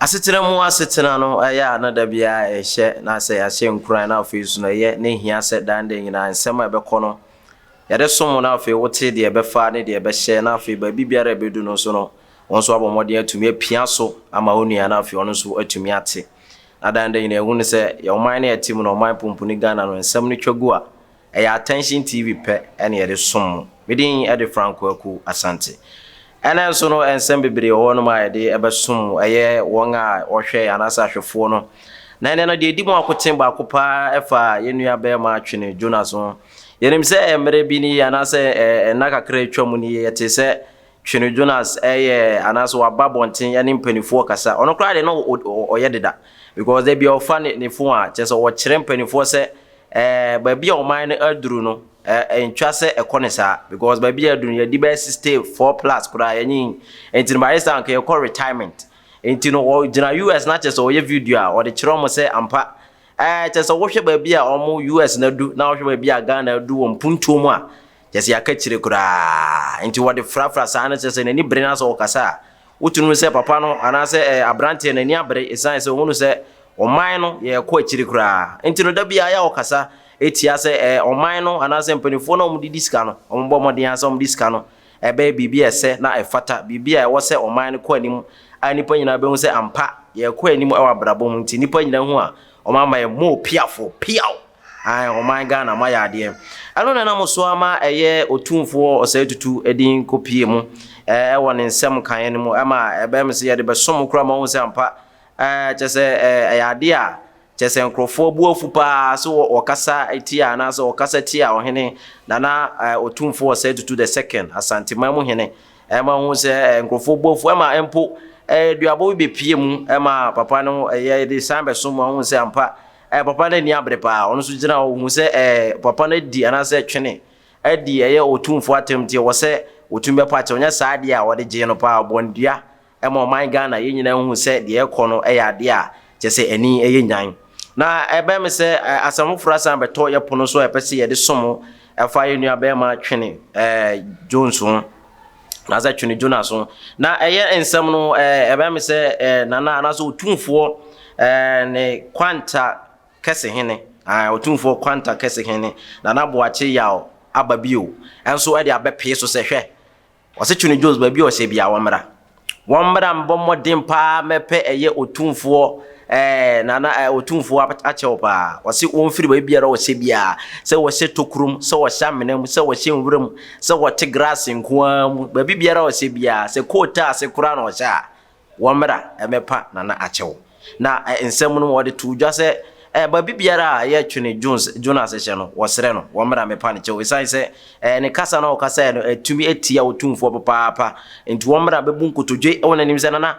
Asetena mu asetena no ɛyɛ a na da biara ɛhyɛ na sɛ yɛahyɛ nkuran na afei so no ɛyɛ na ehia sɛ daa ne da nyinaa nsɛm a ɛbɛkɔ no yɛde som wo na afei wote deɛ ɛbɛfa ne deɛ ɛbɛhyɛ na afei baabi biara a ɛbɛdu no nso no wo nso abɔ mmɔden atumi apia so ama wo nua na afei ɔno nso atumi ate. Na daa ne da nyinaa yɛhu no sɛ yɛn ɔman no a yɛte mu no ɔman pumpuni Ghana no nsɛm no twa gu a Ɛyɛ Attention TV pɛ na yɛde som mo. Me din de Frank Kwaku Asante. Ɛnnɛ nso no, nsɛm bebree wɔ hɔnom a yɛde bɛsom mo, ɛyɛ wɔn a wɔhwɛ yɛn anaasɛ ahwɛfoɔ no. Na ɛnnɛ no, deɛ ɛdi mu akoten baako paa ɛfa yɛn nua barima Twene Jonas ho. Yɛnim sɛ mmerɛ bi ni anaasɛ nna kakra atwa mu ni, yɛte sɛ Twene Jonas ɛyɛ anaasɛ waba abɔnten ɛne mpanimfoɔ kasa. Ɔno koraa deɛ na ɔyɛ deda because da bi ɔfa ne phone a kyerɛ sɛ ɔkyerɛ mpanimfoɔ sɛ Ɛɛ baabi a ɔman no aduru no, ɛɛ ɛntwa sɛ ɛkɔ ne saa because baabi a aduru no yɛdi bɛyɛ 64 plus koraa yɛnyin nti no by this time nka yɛkɔ retirement nti no ɔgyina US na kyerɛ sɛ ɔyɛ video a ɔde kyerɛ wɔn sɛ ampa ɛɛ kyerɛ sɛ wohwɛ baabi a wɔn US no adu na wohwɛ baabi a Ghana adu wɔ mpuntuo mu a kyerɛ sɛ yɛaka kyire koraa nti wɔde frafra saa no kyerɛ sɛ n'ani bere na sɛ ɔkasa a Wotumi hu sɛ papa no anaasɛ ɛɛ aberanteɛ no ani abere esiane sɛ ohunu sɛ ɔman no yɛrekɔ akyiri koraa nti no da biara yɛ a ɔkasa tia sɛ ɛɛ ɔman no anaasɛ mpanimfoɔ no a wɔde di sika no wɔbɔ mmɔden ara sɛ wɔde sika no ɛbɛyɛ biribi a ɛsɛ na ɛfata biribi a ɛwɔ sɛ ɔman no kɔ anim a nnipa nyinaa bɛhu sɛ ampa yɛrekɔ anim wɔ abrabɔ mu nti nnipa nyinaa hu a wɔn ama yɛ more piafo piaw. Ae ɔman Ghana moayɛ adeɛ. Ɛno na ɛnam so ama ɛyɛ Otumfoɔ Osei Tutu din kɔpie mu ɛwɔ ne nsɛm nkaeɛ no mu ɛma ɛbɛyɛ me sɛ yɛde bɛsom mo koraa ma woahu sɛ ampa kyerɛ sɛ ɛyɛ adeɛ a kyerɛ sɛ nkurɔfoɔ bo afu paa sɛ wɔkasa tia anaasɛ wɔkasa tia ɔhene Nana Otumfoɔ Osei Tutu the second Asanteman mu hene ɛma wohu sɛ nkurɔfoɔ bo afu ɛma mpo duabɔ bi bɛpie mu ɛma papa no yɛde san bɛsom ma wohu sɛ ampa Eh, papa no ani abere paa. Ɔno nso gyina hɔ, ɔhu sɛ eh, papa no adi anaasɛ twene adi ɛyɛ otumfoɔ atɛm nti ɛwɔ sɛ ɔtumi bɛpa kyɛw. Nyɛ saa deɛ a ɔde gyee no paa, ɔbɔ no dua ma ɔman Ghana. Yɛn nyinaa hu sɛ deɛ ɛrekɔ no yɛ adeɛ a kyerɛ sɛ ani yɛ nyan. Na ɛbɛyɛ me sɛ eh, asɛm foforɔ asan abɛtɔ yɛ pono so a yɛpɛ sɛ yɛde som ɛfa yɛn nua bɛrima Twene eh, Jones ho. Anaasɛ Twene Jonas ho. Na ɛyɛ nsɛm no ɛbɛyɛ me sɛ Nana anaasɛ Otumfoɔ ne Kwanta Kɛse Hene, Otumfoɔ Kwanta Kɛse Hene, Nana Boakye Yaw aba bio nso de abɛpee so sɛ hwɛ, ɔse Twene Jones baabi a ɔhyɛ biara wɔmmra. Wɔmmra mbɔ mmɔden paa mɛpɛ ɛyɛ Otumfoɔ ɛɛ Nana ɛɛ Otumfoɔ akyɛw paa. Ɔse wɔmfiri baabi biara ɔhyɛ biara, sɛ wɔhyɛ tokurom, sɛ wɔhyɛ amena mu, sɛ wɔhyɛ nwura mu, sɛ wɔte grass nko ara mu, baabi biara ɔhyɛ biara, sɛ coat ase koraa na ɔhyɛ a, wɔmmra mmɛpa Nana akyɛw. Na nsɛm no wɔde too dwa sɛ baabi biara a ɛyɛ Twene Jones Jonas hyɛ no, wɔsrɛ no wɔmmra mmɛpa no kyɛw esiane sɛ ne kasa no a ɔkasaeɛ no atumi atia Otumfoɔ papaapa nti wɔmmra bɛbu nkotodwe wɔ n'anim sɛ Nana,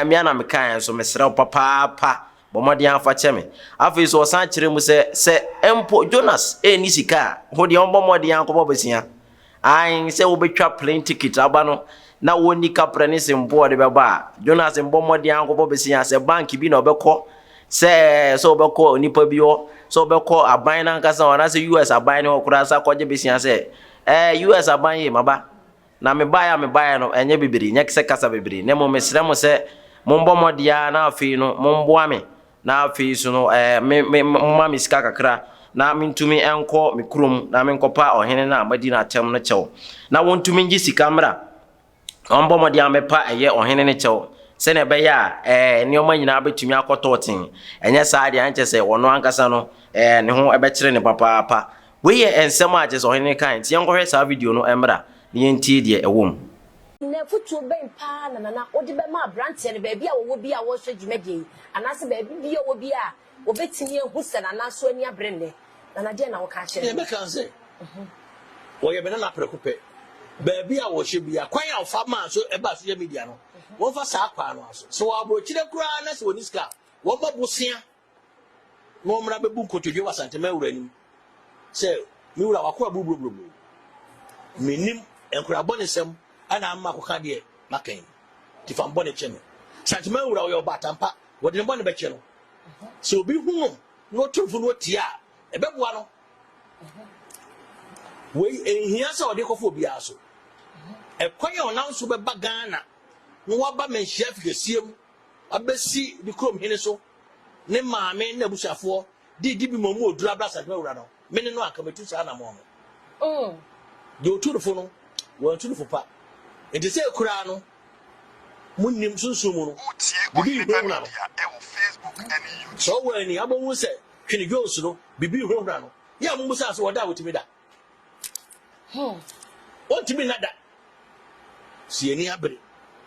me ara na mekaeɛ nso mesrɛ wo papaapa bɔ mmɔden ara fa kyɛ me. Afei nso ɔsan kyerɛ mu sɛ sɛ mpo Jonas nni sika a, ho deɛ ɔmmɔ mmɔden ara nkɔbɔ bosea. Aane, sɛ wobɛtwa plane ticket aba no na wɔnni kaprɛ ne sempo a ɔde bɛba a, Jonas mbɔ mmɔden ara nkɔbɔ bosea, sɛ bank bi na ɔbɛkɔ, sɛ sɛ ɔbɛkɔ onipa bi hɔ, sɛ ɔbɛkɔ aban no ankasa hɔ anaasɛ US aban no hɔ koraa sɛ akɔgye bosea sɛ, ɛɛ US aban ye, maba. Na mebaeɛ a mebaeɛ no, ɛnyɛ bebree, nyɛ sɛ kasa bebree, na mmom mesrɛ mo sɛ mombɔ mmɔden ara na afei no momboa me Na afei nso no, ɛɛ, me, me, momma me sika kakra na mentumi nkɔ me kurom na menkɔpa ɔhene no a madi no atɛm no kyɛw, na wɔntumi ngye sika mmra, na wɔmbɔ mmɔden a mɛpa ɛyɛ ɔhene no kyɛw, sɛnea ɛbɛyɛ a, ɛɛ, nneɛma nyinaa bɛtumi akɔ tɔɔten. Ɛnyɛ saa deɛ, ankyɛ sɛ ɔno ankasa no, ɛɛ, ne ho bɛkyere no papaapa. Wei yɛ nsɛm a kyerɛ sɛ ɔhene no kae, nti yɛnkɔhwɛ saa video no mmra na yɛntie deɛ ɛwɔ mu. Na afotuo bɛn paa na Nana wode bɛma aberanteɛ no baabi a wɔwɔ biara a wɔrehwɛ dwumadie yi anaasɛ baabi biara a ɔwɔ biara a wɔbɛtumi ahu sɛ Nana nso ani abere nnɛ? Nana deɛn na woka akyerɛ Deɛ no? mɛka ne sɛ, wɔyɛ me nana prɛko pɛ. Baabi a wɔhyɛ biara, kwan a wɔfa maa so ɛbaa social media no, wɔmfa saa kwan no ara so. Sɛ wɔwɔ aburokyire koraa na sɛ wɔnni sika a, wɔmmɔ bosea na wɔmmra bɛbu nkotodwe wɔ Asantema wura anim sɛ, Me wura, w'akoa bu buroburoburo. Mennim nkora bɔnesɛm na ama makɔka deɛ maka yi, nti fa me bɔne kyɛ me. Asantema wura, ɔyɛ ɔbaatan pa, wɔde ne bɔne bɛkyɛ no. Sɛ obi hu no na ɔtu no fo na ɔtie a, ɛbɛboa no. Wei, ɛnhia sɛ ɔde kɔfa obiara so. Ɛkwan a ɔnam so bɛba Ghana na waba Manhyia Afikɛseɛ mu. Abɛsi ne kurom hene so, ne maame ne n'abusuafoɔ de redi bi ma ɔmu oduru abra Asantema wura no, me ne no anka mɛtu saa anammɔn no. Deɛ ɔtu no fo no, wantu no fo pa. Enti sɛ koraa no, monnim sunsum mu no, biribi rehurahura no. Sɛ ɔwɔ ani, abɛhu sɛ Twene Jones no, biribi rehurahura no. Yɛ a mommusaa sɛ ɔda a ɔtumi da. Ɔntumi nna da. Sɛ yɛn ani abere,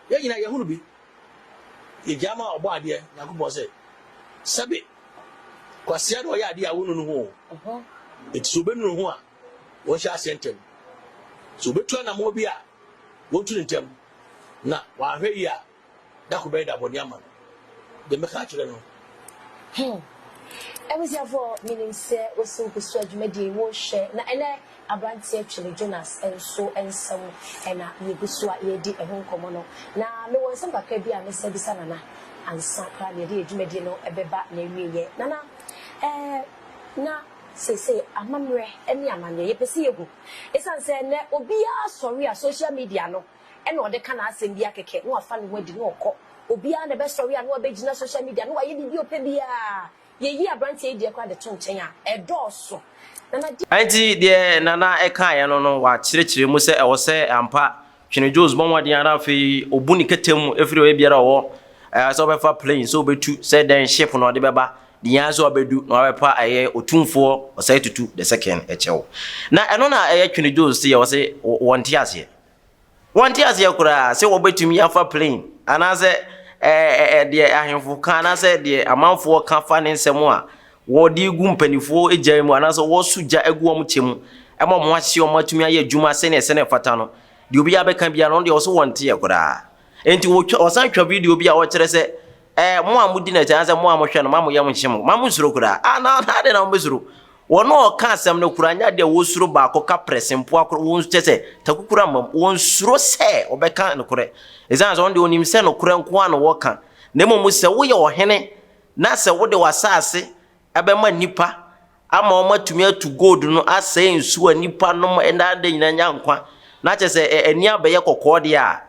yɛn nyinaa yɛhunu bi. Yɛgyaa ma ɔbɔ adeɛ Nyankopɔn sɛ, sɛbe kwasea na ɔyɛ adeɛ a wonu no ho o. Enti sɛ obɛnu ne ho a, wɔnhyɛ aseɛ ntɛm. Sɛ obɛtu anammɔn bi a, wɔntu no ntɛm. Na wanhwɛ yie a, da koro bɛyɛ da bɔne ama no. Deɛ mɛka akyerɛ no. Hmm. Abusuafoɔ, menim sɛ wosi wo so a dwumadie yi worehwɛ, na ɛnɛ aberanteɛ Twene Jonas nso nsɛm na yɛgu so a yɛredi ɛho nkɔmmɔ no. Na mewɔ nsɛm kakra bi a mɛsan abisa Nana ansa koraa na yɛde yɛn dwumadie no bɛba n'awieɛ. Nana, eh, na seesei amammerɛ ne amanneɛ yɛpɛ sɛ yɛhu. Ɛsiane sɛ ɛnnɛ obiara sɔre a social media no ɛna ɔde ka n'asɛm biara kɛkɛ na wafa ne ho adi na ɔkɔ. Obiara na ɛbɛsɔre a na wabɛgyina social media na wayɛ biribi a ɔpɛ biara. Yɛyi aberanteɛ yi deɛ koraa de to nkyɛn a, ɛdɔɔso. Nana deɛ. Ɛnti deɛ Nana kaeɛ no no wakyerɛkyerɛ mu sɛ ɛwɔ sɛ ampa Twene Jones bɔ mmɔden ara na afei ɔbu ne kɛtɛ mu firi baabi biara ɔwɔ, sɛ ɔbɛfa plane, sɛ ɔbɛtu, sɛ dɛn ship na ɔde bɛba, deɛ ara sɛ ɔbɛdu na wabɛpa ɛyɛ Otumfoɔ Osei Tutu the second kyɛw. Na ɛno na ɛyɛ Twene Jones teɛ, ɔse wɔnte aseɛ. Wɔnte aseɛ koraa sɛ wɔbɛtumi afa plane anaasɛ deɛ ahemfo ka anaasɛ deɛ amanfoɔ ka fa ne nsɛm a wɔde gu mpanimfoɔ gya mu anaasɛ wɔso gya agu wɔn kyɛ mu ma wɔn ahye wɔn atumi ayɛ adwuma sɛdeɛ ɛsɛ na ɛfata no, deɛ obiara bɛka biara no, ɔno deɛ ɔso wɔnteɛ koraa. Enti wɔtwa ɔsan twa video bi a ɔkyerɛ sɛ ɛɛ mo a modi n'akyi anaasɛ mo a mohwɛ no, ma mo yam nhye mo, ma mo nsuro koraa. Ah, na adɛn na mobɛsuro? Wɔn a wɔka asɛm no koraa nyɛ adeɛ a wɔsuro baako ka prɛse mpoa koraa, wɔn kyɛ sɛ takukura mmam, wɔnsuro sɛ wɔbɛka nokorɛ. Ɛsiane sɛ wɔn deɛ wɔnim sɛ nokorɛ nko ara na wɔka. Na mmom sɛ woyɛ ɔhene na sɛ wode w'asase bɛma nnipa ama wɔatumi atu gold no asɛe nsuo a nnipa nom na ada nyinaa nya nkwa, na kyɛ sɛ ani abɛyɛ kɔkɔɔ deɛ a,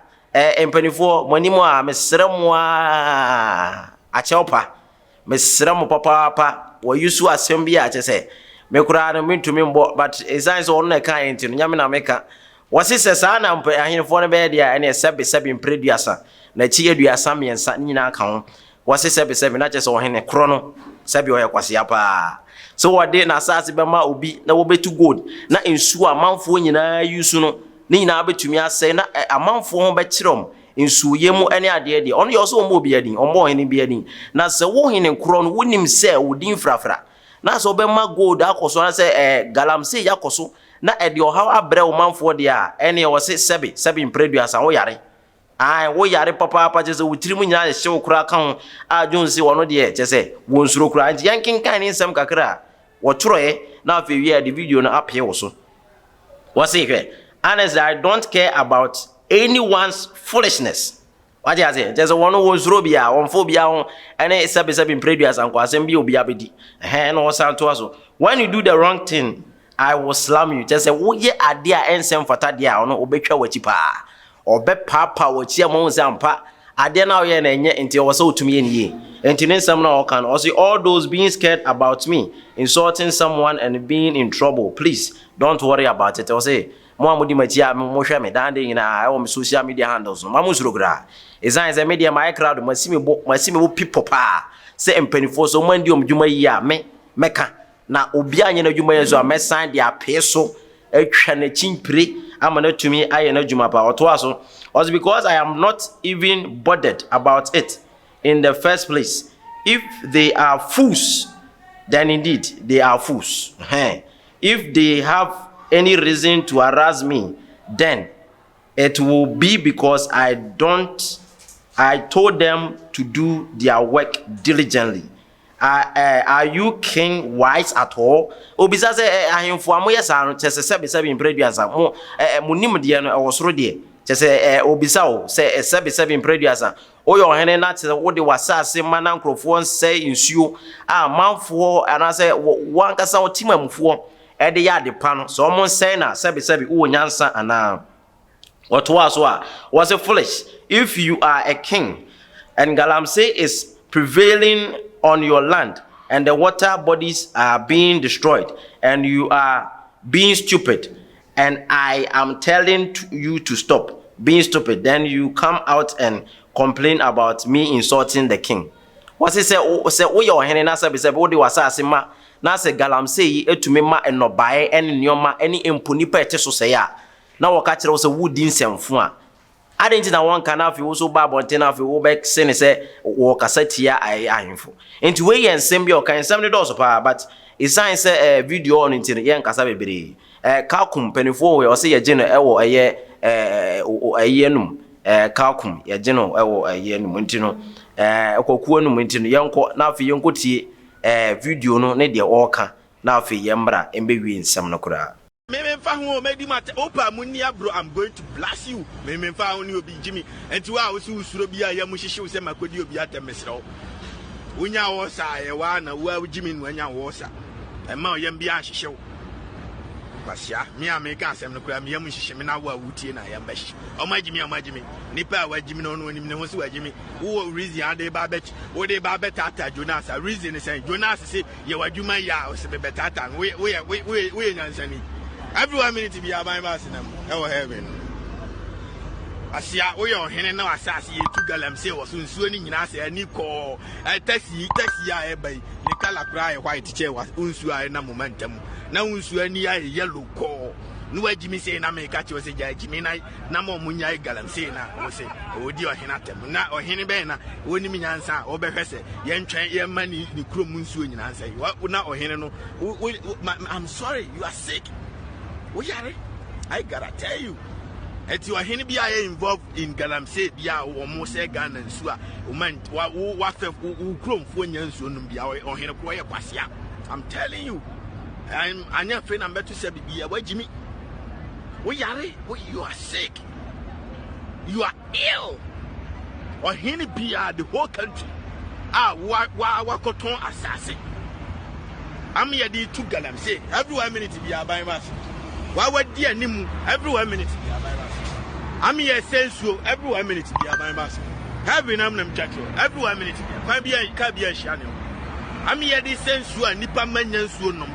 ɛ, mpanimfoɔ, mo anim a mesrɛ mo ara akyɛw pa. Mesrɛ mo papaapa, wɔ use asɛm bi a kyɛ sɛ me koraa no mentumi mbɔ, but ɛsiane sɛ ɔno na ɛkaeɛ nti no, nyɛ me na meka. Wɔse sɛ saa na mpɛ ahenefoɔ no bɛyɛ deɛ a, ɛneɛ sɛbe sɛbe mprɛ duasa, n'akyi 33 ne nyinaa ka ho. Wɔse sɛbe sɛbe na kyɛ sɛ ɔhene korɔ no sɛbe ɔyɛ kwasea paa. Sɛ wɔde n'asaase bɛma obi na wɔbɛtu gold na nsuo a amanfoɔ nyinaa use no ne nyinaa bɛtumi asɛe na amanfoɔ ho bɛkyerɛ wɔn nsuoyɛ mu ne adeɛ deɛ, ɔno deɛ ɔsɛ ɔmmɔ obiara din, ɔmmɔ ɔhene biara din. Na sɛ wo hene korɔ no, wonim sɛ wo din frafra, na sɛ wobɛma gold akɔ so anaasɛ ɛɛ galamsey akɔ so na ɛde ɔhaw abrɛ wo manfoɔ deɛ a, ɛneɛ ɔse sɛbe, sɛbe mprɛ duasa, woyare. Ae, woyare papaapa, kyerɛ sɛ wo tirim nyinaa hyehye wo koraa ka ho a Jones se ɔno deɛ kyerɛ sɛ wɔnsuro koraa. Nti yɛnkenkan ne nsɛm kakra a wɔtwerɛeɛ na afei wie a yɛde video no apee wo so. Wɔse hwɛ, honestly I don't care about anyone's foolishness. Wate aseɛ? Kyerɛ sɛ wɔn wɔnsuro obiara, wɔmfa obiara ho ɛne sɛbesɛbe mprɛduasa nkwasɛm bi a obiara bɛdi. Ɛhɛn, ɛna wɔsan toa so. When you do the wrong thing, I will slam you. Kyerɛ sɛ woyɛ adeɛ a ɛnsɛ mfata deɛ a, ɔno ɔbɛtwa w'akyi paa. Ɔbɛpaapaa w'akyi ama woahu sɛ ampa adeɛ no a woyɛ no ɛnyɛ nti ɛwɔ sɛ wotumi yɛ no yie. Nti ne nsɛm no a ɔka no, ɔse all those being scared about me, insulting someone and being in trouble, please don't worry about it. Ɔse mo a modi m'akyi a mohwɛ me daa da nyinaa ɛwɔ me social media handles no, mma mo nsuro koraa. Ɛsiane sɛ me deɛ mayɛ krado, masi me bo, masi me bo pi pɔ paa sɛ mpanimfoɔ sɛ wɔn andi wɔn dwuma yie a me mɛka na obiara nyɛ n'adwuma yie nso a mɛsan de apee so atwa n'akyi mpire ama no atumi ayɛ n'adwuma pa. Ɔtoa so, ɔse because I am not even bothered about it in the first place. If they are fools, then indeed they are fools. Hɛn. If they have any reason to harass me, then it will be because I don't I told them to do their work diligently. Are, eh, are you king wise at all? Obisa sɛ eh, ahemfo a moyɛ saa no kyɛ sɛ sɛbe sɛbe mprɛ aduasa mo eh, eh, mo nimdeɛ no ɛwɔ soro deɛ kyɛ sɛ eh, obisa o sɛ eh, sɛbe sɛbe mprɛ aduasa woyɛ ɔhene na kyɛ sɛ wode w'asase ma na nkurɔfoɔ nsɛe nsuo a manfoɔ anaasɛ wo ankasa wo temamufoɔ ɛde yɛ ade pa no sɛ wɔn nsɛe na sɛbe sɛbe wowɔ nyansa anaa? Wɔtoaa so a, wɔse foolish, if you are a king. and galamsey is prevailing on your land and the water bodies are being destroyed and you are being stupid and I am telling you to stop being stupid then you come out and complain about me insulting the king. Wɔse sɛ sɛ woyɛ ɔhene na sɛbesɛbe wode w'asase ma na sɛ galamsey yi tumi ma nnɔbaeɛ ne nneɛma ne mpo nnipa a ɛte so sɛe a, na wɔka kyerɛ wo sɛ woredi nsɛmfo a, adɛn nti na wɔnka na afei wo nso woba abɔnten na afei wobɛse ne sɛ wɔkasa tia ahemfo? Nti wei yɛ nsɛm bi a ɔka, nsɛm no dɔɔso paa but ɛsiane sɛ eh, video wɔ no nti no yɛnkasa bebree. Eh, Kalkum mpanimfoɔ wɔ ɔse yɛgye no ɛwɔ ɛyɛ eh, ɛyɛ anum eh, Kalkum yɛgye no ɛwɔ ɛyɛ anum nti no eh, ɛkɔkuo anum nti no yɛnkɔ na afei yɛnkɔ tie eh, video no ne deɛ ɔreka na afei yɛmmra mbɛwie nsɛm no koraa. Me me nfa ho o mɛdi mo atɛ wopɛ a monni abro I'm going to blast you me me nfa ho ne obi gyimi nti wo a wose wo suro bi a yamu hyehye wo sɛ makɔdi obi atɛm mesrɛ wo wonya ɔɔsa a ɛyɛ waa na wo a wogyimi no anya ɔɔsa ɛma ɔyam bi anhyehye wo kwasia me a meka asɛm no koraa me yam nhyehye me na wo a wotie na yam bɛhyehye ɔmo agyimi ɔmo agyimi nipa a wagyimi no ɔno onim ne ho sɛ wagyimi wowɔ reason ade ba bɛ wode ba bɛtaataa Jonas a reason ne sɛn Jonas se Yɛ w'adwuma yie a ɔsɛ mebɛtaataa no woyɛ woyɛ woyɛ woyɛ nyansani every one minute bi aban ba asena mu ɛwɔ heaven no asia woyɛ ɔhene na w'asase yɛ tu galamsey wɔ so nsuo no nyinaa sɛ ani kɔɔ tasi tasi a ɛba yi ne kala koraa yɛ white kyɛ wa nsuo a ɛnam mo ntam na wo nsuo ani ayɛ yellow kɔɔ na wagyimi sei na meka kyerɛ sɛ gya agyimi na na ma ɔmo nyae galamsey na wo se ɔdi ɔhene atɛm na ɔhene bɛn na wɔnim nyansa a wɔbɛhwɛ sɛ yɛntwɛn yɛmma ne ne kurom nsuo nyinaa nsɛe na ɔhene no wo wo I'm sorry you are sick woyare I gotta tell you ɛti ɔhene bi a yɛ involved in galamsey bi a wɔn sɛ Ghana nsuo a wɔn wa wo wafɛ wo kuromfoɔ nya nsuo nom bi a ɔhene korɔ yɛ kwasia I'm telling you anyɛ afei na mbɛto sɛ bibi a wagyimi woyare you are sick you are ill ɔhene biara the whole country a wa wa wakɔtɔn asase am yɛde tu galamsey every one minute bi aban ba so wa wadi anim every one minute bi aban ba so am yɛ sɛ nsuo every one minute bi aban ba so heaven nam nam twa kyerɛ every one minute bi kwan bi a kaa bi a ahyia ne ho am yɛde sɛ nsuo a nipa ma nya nsuo nom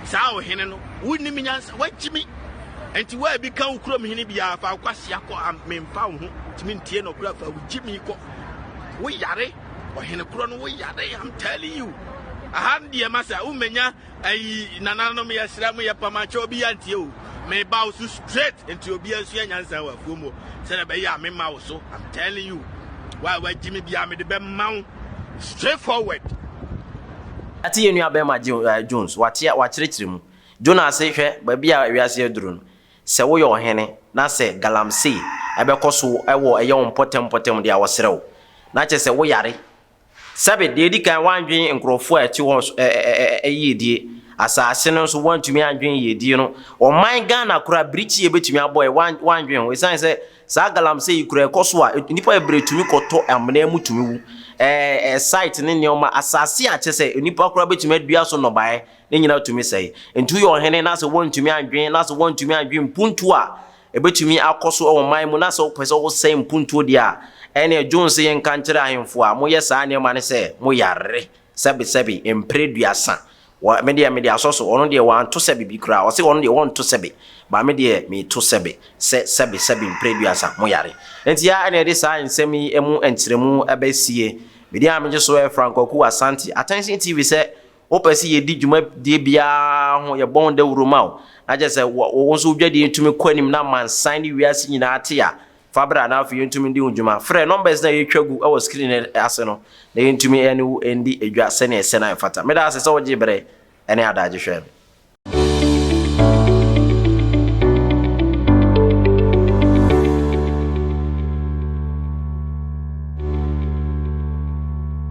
saa ɔhene no wonim nyansa wagyimi Enti wo a ebi ka wo kurom hene biara, fa wo kwasea kɔ, a memfa wo ho, ntumi ntie no koraa, fa wo gyimi kɔ. Wo yare, ɔhene korɔ no, wo yare, I'm telling you. Aha no deɛ masa, wommɛnya ayi nananom yɛsrɛ mo yɛ pamakyɛ obi antie o. Meba wo so straight, nti obi ansua nyansa wɔ afuom hɔ, sɛdeɛ ɛbɛyɛ a memma wo so, I'm telling you. Wo a wagyimi biara mede bɛma wo straight forward. Yɛate yɛn nua bɛrima Jones, wate wakyerɛkyerɛ mu. Jonah se, Hwɛ, baabi a wiase aduru no, sɛ woyɛ ɔhene na sɛ galamsey bɛkɔ so wɔ ɛyɛ wo mpɔtam mpɔtam deɛ a, wɔsrɛ wo. Na kyerɛ sɛ woyare. Sɛbe, deɛ ɛdi kan, woandwen nkurɔfoɔ a ɛte hɔ so ɛ ɛ ɛ yiedie. Asase no nso, woantumi andwen yiedie no. Ɔman Ghana koraa, birikyi a ɛbɛtumi abɔ ɛ, woan woandwen ho. Ɛsiane sɛ saa galamsey yi koraa ɛkɔ so a, nnipa bebree tumi kɔtɔ amena mu tumi wu. Ɛ ɛ site ne nneɛma, asase a kyerɛ sɛ nnipa koraa bɛtumi adua so nnɔbaeɛ, Ne nyinaa tumi sɛe. Enti woyɛ ɔhene na sɛ woantumi andwen, na sɛ woantumi andwen mpuntuo a ɛbɛtumi akɔ so wɔ man mu, na sɛ wopɛ sɛ wosɛe mpuntuo deɛ a, ɛnneɛ Jones se yɛnka nkyerɛ ahemfo a moyɛ saa nneɛma no sɛ moyare sɛbesɛbe mprɛ duasa. Wɔ, me deɛ mede asɔ so, ɔno deɛ wanto sɛbe bi koraa. Ɔse ɔno deɛ ɔnto sɛbe, but me deɛ meto sɛbe sɛ sɛbe sɛbe mprɛ duasa, moyare. Enti ha na yɛde saa nsɛm yi mu nkyerɛmu bɛsie. Me din a megye so yɛ Frank Kwaku Asante, Attention TV sɛ Wopɛ sɛ yɛdi dwumadie biara ho, yɛbɔ ho dawuro ma wo, na kyerɛ sɛ wo nso wo dwadie tumi kɔ anim na amansan ne wiase nyinaa te a, fa bra na afei yɛntumi ndi ho dwuma. Frɛ numbers no a yɛtwa gu wɔ screen no ase no na yɛntumi ne wo ndi dwa sɛnea ɛsɛ na ɛfata. Meda ase sɛ wogyee berɛ ne adagye hwɛɛ me.